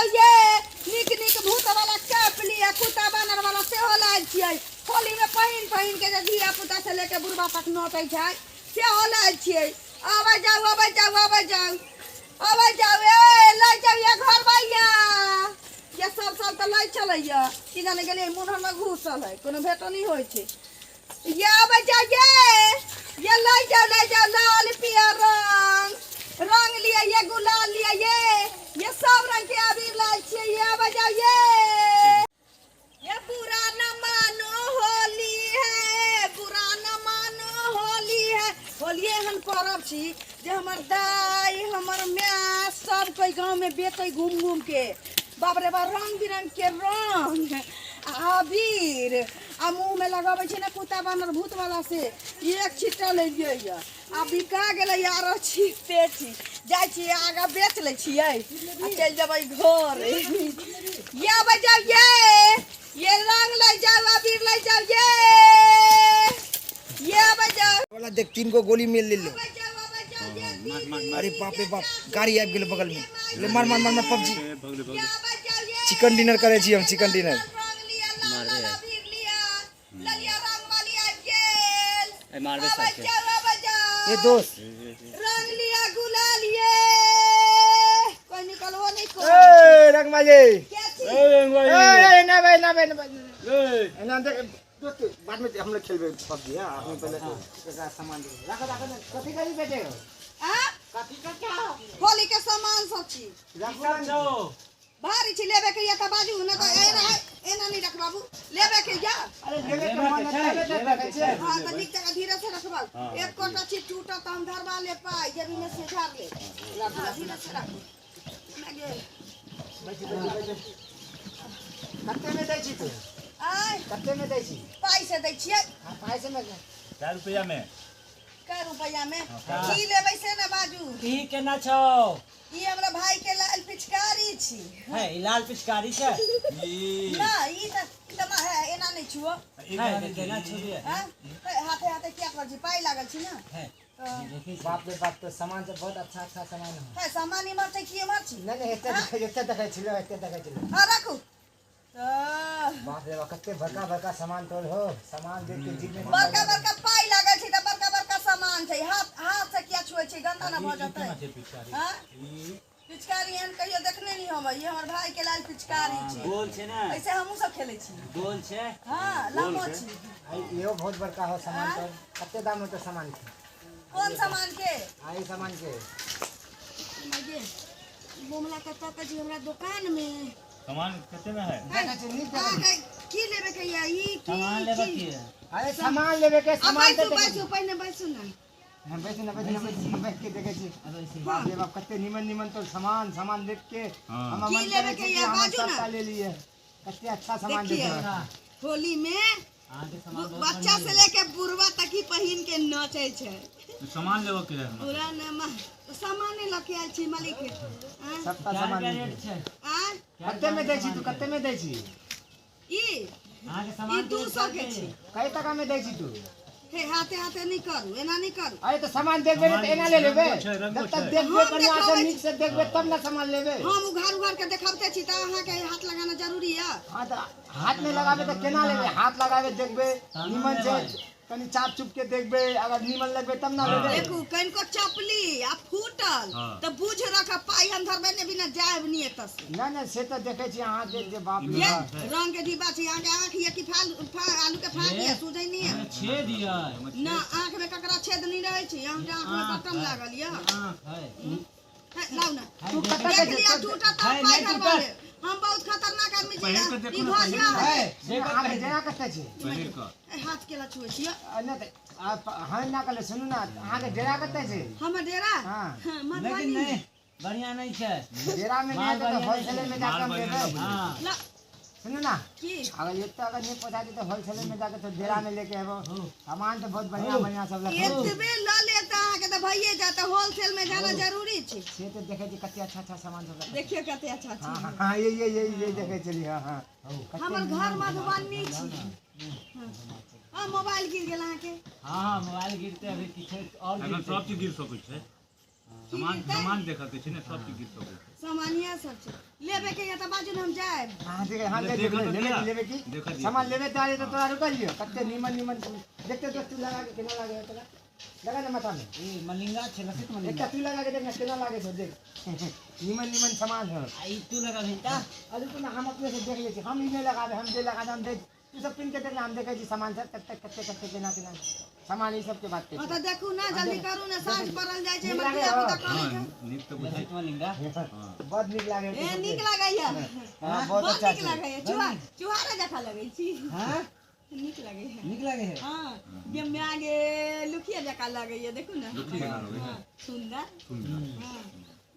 जाउ ये। नीक नीक भूत वाला कैप लिअ, कुत्ता बानर वाला सेहो लायल छियै। होली में पहिन पहिन के जे धिया पुता से लेके बुढ़बा तक नोचै छै सेहो लायल छियै। आबै जाउ आबै जाउ आबै जाउ आबै जाउ, ए लै जाउ ये घर भैया। ये सब साल तऽ लै चलैया, की जाने गेलियै मुनहर में घुसल है, कोनो भेटो नहि होइ छै। ये आबै जाउ ये, ये लै जाउ लै जाउ लाल पियर रंग रंग लिअ, ये गुलाल लिअ, ये सब रंग के अबीर लाल छियै। ये आबै जाउ ये। ये बुरा न मानो होली है, बुरा न मानो होली है। होली एहन परब छी जे हमर दाई हमर माय सब कोई गाँव में बेचै घूम घूम के। बाप रे बाप, रंग बिरंग के रंग आ अबीर आ मुँह में लगबै छै ने कुत्ता बानर भूत वाला से। एक छिट्टा लेलियै यऽ आ बिका गेलै, आरो छिटते छी। जाइ छियै आगाँ बेच लै छियै आ चलि जेबै घर। ये आबै जाउ ये, ये रंग लै जाउ अबीर लै जाउ ये, ये आबै जाउ। वाला देख 3 गो गोली मिल ले। आबै जाउ आबै जाउ ये दीदी। अरे बाप रे बाप, गाड़ी आबि गेल बगल में। ले मार मार मार मार पबजी। ये आबै जाउ ये। चिकन डिनर करै छी हम, चिकन डिनर। रंग लिअ, लाल लाल अबीर लिअ, ललिया रंग वाली आबि गेल। ए, मारबे आबै सबके। जाउ आबै जाउ। ए दोस्त, रंग लिया गुलाल ये, कोई निकलबो नहीं कोई। ए रंगमाली, क्या छी? ए ए ना भाई ना भाई ना भाई ना देख दोस्त, बाद में हम लोग खेलबे पबजी। हां अपने पहले एकरा सामान दे रखो रखो। कथि कथि बेचे हो? आ? कथि कथि होली के सामान सब छी। रखो भारी छी, लेबे के या त बाजू न त एना एना नहीं रख बाबू, लेबे के या। अरे लेबे के मन तबे त देखै छै। हां त नीक जगह धीरे से रखबा। एक कोटा छी टूटत त हम धरबा ले पाई जेबी में से झाड़ ले। हां धीरे से राखू। लगे कते में दै छी तू? आय कते में दै छी? पाई से दै छियै। हां पाई से में। 4 रुपया में। कै रुपया में की लेबै से ने बाजू। ई केना छौ? ई हमरा भाई के लाल पिचकारी छी। है ई लाल पिचकारी छै? ना ई त ई त है एना नहीं छुओ। है त केना छुबिए? हां हाथे हाथे किया करै छी, पाई लागल छी ना। है देखी बाप रे बाप, तो सामान सब बहुत अच्छा अच्छा सामान है। है सामान इमहर छै की इमहर छी? नहीं नहीं एते देखै एते देखै छिलो एते देखै छिलो। हां राखू। बाप रे बाप, कते बड़का बड़का सामान तोल हो। सामान देख के जीव में बड़का बड़का पाई लागल छै त बड़का बड़का सामान छै। हाथ हाथ से किया छुए छै, गंदा ना भ जेतै। हां पिचकारी एहन कहियो देखने नहीं हम। ई हमर भाई के लाल पिचकारी छै। गोल छै ने? ऐसे हमहूँ सब खेलै छी। गोल छै? हां लम्बो छी। इहो बहुत बड़का हो सामान तोल। कते दाम होते सामान के? कौन सामान के? आई सामान के। मजे बोमला कतऽ के छी हमरा दुकान में। सामान कते में है? देखै छी नीक देखै छी। की लेबे के या ई की? सामान लेबे के है? अरे सामान लेबे के आ सामान बैसू तऽ बैसू पहिने बैसू ना। हम बैसू ना बैसू ना बैसू बैठ के देखै छी। बाप रे बाप, कते निमन निमन तो सामान सामान देख के हम की मन लेबे करै के छै कि या हम बाजू ना। सबटा ले लिए। कते अच्छा सामान देखिए देखे। होली में अहाँके सामान बहुत बच्चा से लेके बुढ़वा तक ही पहिन के नचै छै। सामान लेबे के है हमरा। पूरा नमा सामान नहीं लके आयल छी मालिक। सबटा सामान रुपया नीक रेट छै? आ कते में दै छी तू? कते में दै छी ई? अहाँके ई सामान 200 के छी। कै टका में दै छी तू? हे हाथे हाथे नहीं करू, एना नहीं करू। अरे तो सामान देखबे ने त एना ले लेबे। रंगो छै, रंगो जब तक छै। देखबे हम बढ़िया से देखाबै नीक से देखबे तब ना सामान लेबे। हम उघार उघार के देखाबते छी त अहाँ के हाथ लगाना जरूरी है। हां त हाथ नहीं लगाबे त केना लेबे? हाथ लगाबे देखबे निमन से, कनी चाप चुप के देखबे, अगर निमन लगबे तब ना लेबे। देखू कनिको चपली आ फूटल त बुझ रख पाई हम धरबे ने बिना जायब नहीं एतऽ से। ना ना से त देखै छी अहाँ के जे बाप रे ये बाप। रंग के डिब्बा छै, अहाँ के आँख ये कि फाल आलू के फाक ये सूझै नहीं है। छेद ये ना आँख में ककरा छेद नहीं रहै छै, अहाँ के आँख में बटन लागल ये। आँख है। है, लाउ ना। तू कतऽ देख के लिअ टूटत त है, पाई नहीं धरबा टूटत। लेब। हम बहुत खतरनाक आदमी छी। पहिर के देखू ई ना, घर पहिर या है, अहाँ के डेरा कतऽ छै? पहिर कऽ। ए, हाथ केला छुए छियै? ना त आप हम ना कहले सुनू ना, अहाँ के डेरा कतऽ छै? हमर डेरा? हां। हां, लेकिन मधुबनी। नहीं बढ़िया नहीं छै। डेरा में नहीं तो होलसेल में जाकर हम लेबै। हां ला सुनू ना, की अगर ये अगर नहीं पहुंचा दे तो होलसेल में जाकर तो डेरा में लेके आबो। सामान तो बहुत बढ़िया बढ़िया सब रखो। एतबे ल लेत अहाँ के त भइए जात, होलसेल में जाना जरूरी छै। से तो देखै छी कते अच्छा अच्छा सामान सब रखो। देखियो कते अच्छा छै। हां हां ये ये ये ये देखै छली। हां हां हमर घर मधुबनी छी। हां मोबाइल गिर गेल अहाँ के। हां मोबाइल गिरते अभी किछु और अगर सब चीज गिर सकै छै। सामान सामान देखऽ के छै ने, सब चीज गिर सकै छै। सामानिया सब छै लेबे के या त बाजू ने हम जाएब। हां देख, हां ले देखो तो लेबे दिया। लेबे की देखो दिया। सामान लेबे त आए त तोरा रुकल लियो। कते नीमन नीमन देखते दोस्त, तू लगा के केना लागे है तोरा? लगा ना माथा में। ई मलिंगा छै, लसित एकटा मलिंगा। तू लगा के देख ना केना लागे छौ, देख नीमन नीमन सामान है। आ ई तू लगाबही त? अरे तू ना, हम अपने से देख ले छी, हम ई नहीं लगाबे, हम जे लगाबे हम देख, तू सब पिन के देख ना, हम देखै छी सामान सब कते कते कते केना केना सामान, ई सब के बात के। हां त देखू ना, जल्दी करू ना, साँझ पड़ल जाइ छै, नीक हमर लागे धिया पुता हो। कानै छै। हाँ, नीक तो बुझाइ। लसित मलिंगा। बहुत नीक लागे ए नीक लागैया। हां बहुत बहुत अच्छा नीक छै। लागैया, चुहा चुहारा जकाँ लगै छी। हां नीक लागैया। नीक लागे है। हां गे माय गे, लुखिया जकाँ लगैया, देखू ना। लुखिया जकाँ लगै है। हां, सुंदर। सुन्दर। हां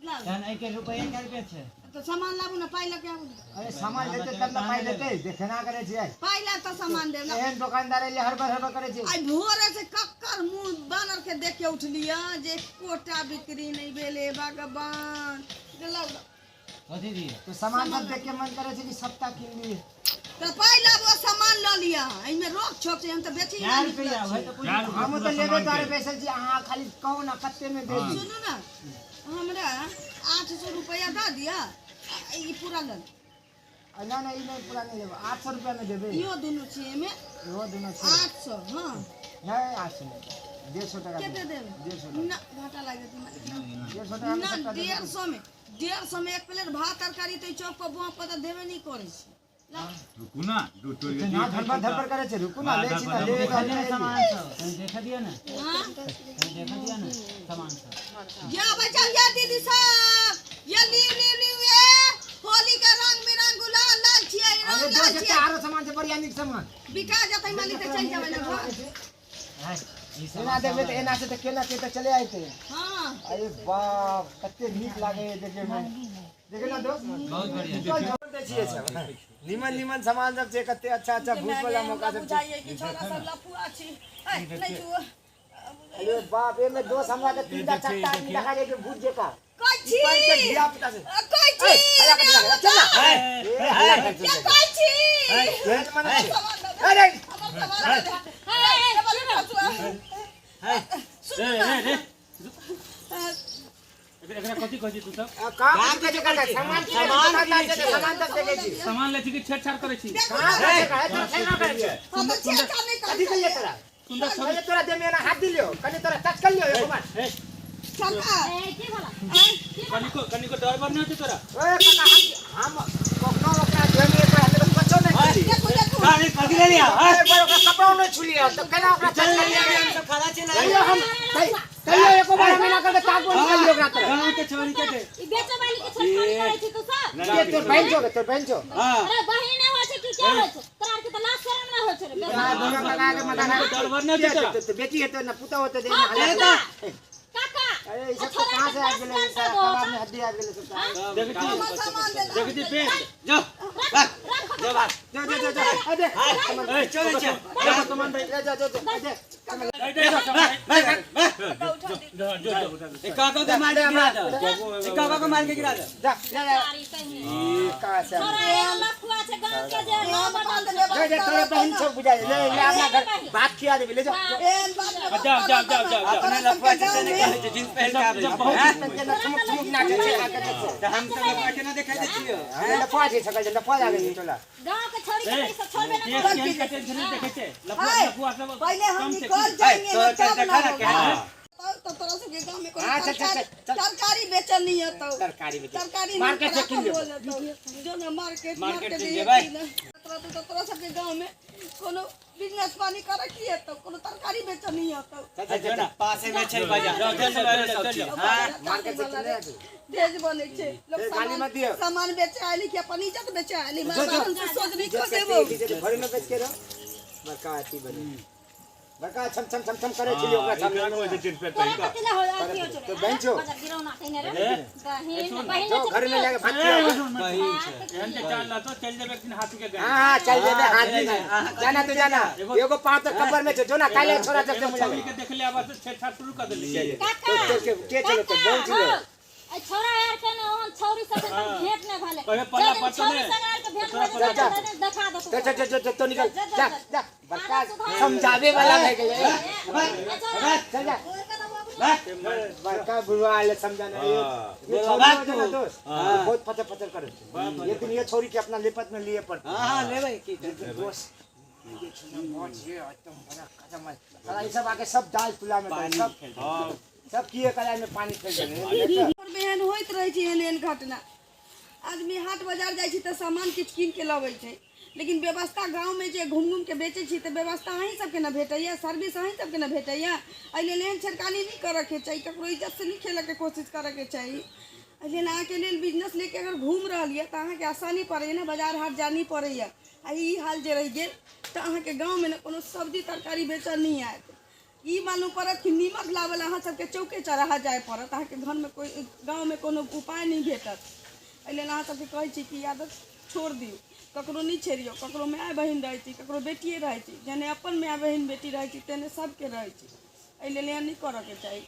लाउ। तहन एहिके रुपैआ कै रुपैआ छै? तो सामान लाबू ना, पाइ लऽ के आबू ना। अरे सामान लेते तब ना पाइ लेते, देखना करे छियै। पाइ लाब तऽ सामान देब ना। एहन दुकानदार एले हड़बड़ हड़बड़ करे छै। आइ भोरे से कक्कर मुँह बानर के देख के उठलियै जे एकोटा बिक्री नहि भेलै, भगवान। लाउ ना। कथी दियै? तो सामान सब देख के मन करे छै कि सबटा कीन ली। तऽ पाइ लाबू आ सामान लऽ लिअ, एहिमे रोक छोक छै, हम तऽ बेची 4 रुपैआ भाई तऽ पूछि। 4 रुपैआ हम पूरा तऽ लेबे सामान तारे के। बैसल छी, अहाँ खाली कहू ना कते में दे दी। सुनू ना, हमरा 800 रुपैआ दऽ दिअ, आ ई पूरा लऽ लिअ। आ ना ना, ई नहीं पूरा नहीं लेबो, 800 रुपया में देबे। इहो दुनू छै एहिमे। इहो दुनू छै। 800। हाँ नहीं 800 नहीं, 150 टका कते देबै। देब? 150 टका। ना घाटा लागि जेतै मालिक। 150 टका में ना सबटा देबै। 150 में, 150 में एक प्लेट भात तरकारी तऽ ई चौक पर बुआ पर तऽ देबे नहि करै छै। लाउ। रुकू ना, दू तोड़ के ना धड़बड़ धड़बड़ करे छै, रुकू ना, हाँ, ले छी ना, धड़बड़ ले देखा दिया ले ना सामान सब, तनी देखा दिया ना, हाँ तनी देखा दिया ना सामान सब। या बच्चा या दीदी सब, ये लिउ लिउ लिउ, ए होली के रंग बिरंग गुलाल लाल छियै, अरे रंग लाल दोस्त छियै। आरो सामान छै बढ़िया नीक सामान। बिका जेतै मालिक तऽ चलि जेबै ना घर। ई एना सामान देबै सब तऽ एना से तऽ केना के तऽ चले आयते। हाँ अरे बाप कते नीक लागे है देखे में, देखे ना दोस्त। बहुत बढ़िया। निकल दै छियै सब नीमन नीमन सामान सब छै, कते अच्छा अच्छा भूत वाला मौका सब छै। बुझाइए कि छोरा सब लफुआ छी। ए नहि छुओ। अरे बाप, एमे दोस्त हमरा के तीनटा चारटा आदमी देखा जाय के भूत जेका। कहै छी। पैर के धिया पुता से। कहै छी। ए, हल्ला कर, हल्ला कर, चल ना। ए, हल्ला कर, चल ये ना। कहै छी। एहन मने छै। सामान दऽ दे। अरे हमर सामान दऽ दे। ए, सुनू ना। एकरा कथी कहै छी तू सब? काम के जेका सामान सामान छै, सामान सब देखै छी। सामान लै छी कि छेड़छाड़ करै छी? देखू कहाँ ना, करे छै? तोरा छेड़छाड़ करै छै। हम तऽ छेड़छाड़ नहि करै कथी कहिए छियै। तोरा? सुन्दर छवि। कने तोरा देह में एना हाथ दिलियो, कने तोरा टच कर लियो एको बार। काका, कनिको कनिको डर बर नहि होतै तोरा? ओए काका, हम कखनो ओकरा देह में एक बार हमे कछो नहीं छुली। देखू देखू। अरे पकड़ लिया। एक बार ओकरा कपड़ो नहीं छुलियो, तो केना ओकरा चल टच कर लिया लियो? अभी हम सब खड़ा चला। कहियो हम कहियो एको बार हम एना करके ताक बोल निकालियो ओकरा तरफ। गाँव के छोरी के दे। ई बेचे वाली के छेड़खानी करै छी तू सब। के तोर बहन छौ, तोर बहन छौ। हां अरे बहिन होइ छै कि के होइ छै? तोरा आर के तऽ लाज शरम नहि होइ छै रे। ना दोनों काका के माथा खा। डर बर नहि होतै तोरा? तो बेटी हेतै ना पुतहु हेतै जे एना हाँ, हल्ला काका। करतै। काका, अरे ई सब तो कहाँ से आबि गेलै? सारा कबाब में हड्डी आबि गेलै सबटा। देखै छी, हमर सामान दे दे। देखै छी पेट। जा रख जा भाग। जो जो जो जो अरे ए चलै छै। जा सामान दे। ले जा जो जो अरे दे दे सामान। जो जो जो। एक काका के मार के गिरा दे, एक काका के मार के गिरा दे। जा जा जा। सारी कहीं। ई कहाँ से आबि छोरा एहन लफुआ छै गाँव के जे एहन नाम बात बदल ने ले जा तोरा बहन छौ बुझाइ ले ले अपना घर भात खिया देबी ले जा। एहन बात ने जाओ, जाओ, जाओ, जाओ, जाओ। अपने लफुआ छै से नहि कहै छै, जींस पहिर के आबै छै। बहुत हैं? केना ठुमुक ठुमुक नाचै छै आके देखो। तऽ हम सब लफुआ के ना देखाइ दै छियौ। अरे लफुआ छै सकल छै लफुआ लागै छै तोला। गाँव के छोरी के ई सब छोड़बे नहि केस करै केहन के टेंशन नहि देखै छै। लफुआ हाय, लफुआ सब पहिले हम कम छै निकल की? जाएंगे तोरा ना, तब देखा ना ना होगा। केहन हाँ। तो तोरा सबके गाँव में कोनो हाँ, चल, चल, तरकारी चल, चल। तरकारी बेचल नहीं होतो। तरकारी बेचल। तरकारी मार्केट से कीन लेबो। जो ना मार्केट मार्केट मार्केट से से जेबै। तोरा तो तोरा सबके गाँव में कोनो बिजनेस पानी करे की हेतौ, कोनो तरकारी बेचल नहीं होतो। चल चल चल। पासे में छै बाजार। जाओ, चल, चल, चल, चल, चल। मार्केट से किने आबी। तेज बनै छै लोग। ए, गाली सामान मत दियौ। सामान बेचे आइली कि अपन इज्जत बेचे आइली, मार जो, जो। बाहन से सोच नहीं इज्जत कर के देबो। इज्जत घर में बेच के रहो। बड़का अथी बने बड़का छम छम छम छम करे छली ओकरा एकरा सामने। कहै छै जींस पेंट तोरा पहिर कऽ। कथी लए होइ अथी होइ छै रे? तो बहन छौ। बाजार गिरौना कहिने रे। बहिन बहिन जो छै घर में कि जाके भात खिया। बहिन छै। एहन के चाल रहतो चलि जेबै एक दिन हाथी के गाड़ी। हाँ हाँ चल जेबे हाथी में। जाना तो जाना, एगो पाँव तो कब्र में छौ, जो ना काल्हि छोरा जब से एगो मुझे छौरी के देखले आबा से छेड़छाड़ शुरू कर देली। काका, तो के चलो तो काका, बहुत चलो। हौ, ए छोरा यार के ने ओहन छौरी सब एकदम भेंट नहि भेलै। कहे पल्ला जै दिन पड़तौ छौरी ने, संग आर के भेंट तोरा भऽ पता जेतौ, चल। तै दिन देखा देतौ। चल चल चल चल तो निकल जा, जा, जा जा। जा। बड़का समझावे वाला भए गेलै। ए छोरा, चल जा। ओए कदम बड़का बुढ़वा आले समझाने ये बोला छोरी बात होते ना तू। दोस्त, हाँ। बहुत पचर पचर करे लेकिन ये छोरी के अपना लिपत में लिए पड़ते। हाँ हाँ लेबै की लेकिन दोस्त ये छोरी बहुत ये एकदम बड़ा खत्म है। साला ये सब आके सब दाल तुला में पानी सब फेल सब किए कलाई में पानी फेल देने। पर एहन होइत रहै छै एहन एहन घटना। आदमी हाट बाजार जाइ छै तऽ सामान किछु कीन के लबै छै, लेकिन व्यवस्था गाँवमे जे घूम घूम के बेचै छी तऽ व्यवस्था अहीं सबके ने भेटैया, सर्विस अहीं सबके ने भेटैया। एहि लेल एहन छेड़खानी नहि करऽके चाही, ककरो इज्जतसँ नहि खेलऽके कोशिश करऽके चाही। एहि लेल अहाँके लेल बिजनेस लेके अगर घूम रहल यऽ तऽ अहाँके आसानी पड़ैया ने, बाजार हाट जाय नहि पड़ैया। आ ई हाल जे रहि गेल तऽ अहाँके गाँवमे ने कोनो सब्जी तरकारी बेचऽ नहि आयत। ई मालूम पड़त कि नीमक लाबऽ लए अहाँ सबके चौके चौराहा जाय पड़त, अहाँके घरमे कोइ गाँवमे कोनो उपाय नहि भेटत। एहि लेल अहाँ सबके कहै छी कि ई आदत छोड़ि दियौ, ककरो नहि छेड़ियौ। ककरो माय बहिन रहै छै, ककरो बेटिए रहै छै, जेने अपन माय बहिन बेटी रहै छै तेने सबके रहै छै। एहि लेल एहन नहि करऽके चाही।